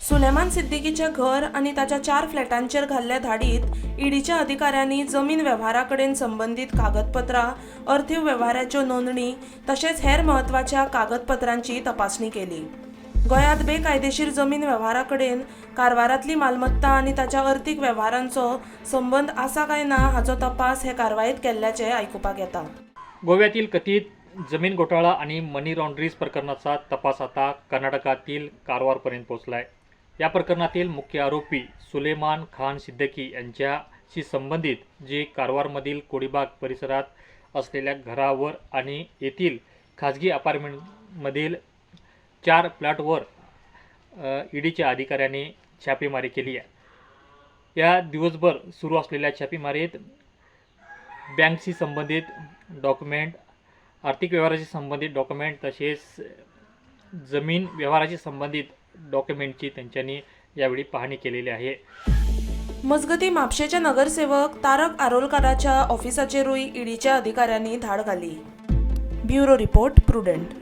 सुलेमान सिद्दीकीचें घर आनी ताच्या चार फ्लॅटांचेर घाल्ले धाडीत ईडीच्या अधिकाऱ्यांनी जमीन वेव्हारा कडेन संबंदीत कागदपत्रां, अर्थीव वेव्हाराच्यो नोंदणी तशेंच हेर म्हत्वाच्या कागदपत्रांची तपासणी केली. गोंयांत बेकायदेशीर जमीन वेव्हारा कडेन कारवारांतली मालमत्ता आनी ताच्या अर्थीक वेव्हारांचो संबंद आसा काय ना हाचो तपास हे कारवायेंत केल्ल्याचें आयकुपाक येता. गोव्यातील कथित जमीन घोटाळा आणि मनी लॉन्ड्रीज प्रकरणाचा तपास आता कर्नाटकातील कारवारपर्यंत पोहोचला आहे. या प्रकरणातील मुख्य आरोपी सुलेमान खान सिद्दीकी यांच्याशी संबंधित जे कारवारमधील कोडीबाग परिसरात असलेल्या घरावर आणि येथील खाजगी अपार्टमेंटमधील चार प्लॉटवर ईडीच्या अधिकाऱ्यांनी छापेमारी केली आहे. या दिवसभर सुरू असलेल्या छापेमारीत बँकशी संबंधित डॉक्युमेंट, आर्थिक व्यवहाराशी संबंधित डॉक्युमेंट तसेच जमीन व्यवहाराशी संबंधित डॉक्युमेंटची त्यांच्यानी यावेळी पाहणी केलेली आहे. मजगतीं, म्हापशेचे नगरसेवक तारक आरोलकाराच्या ऑफिसाचेरूय ईडीच्या अधिकाऱ्यांनी धाड घाली. Bureau report, Prudent.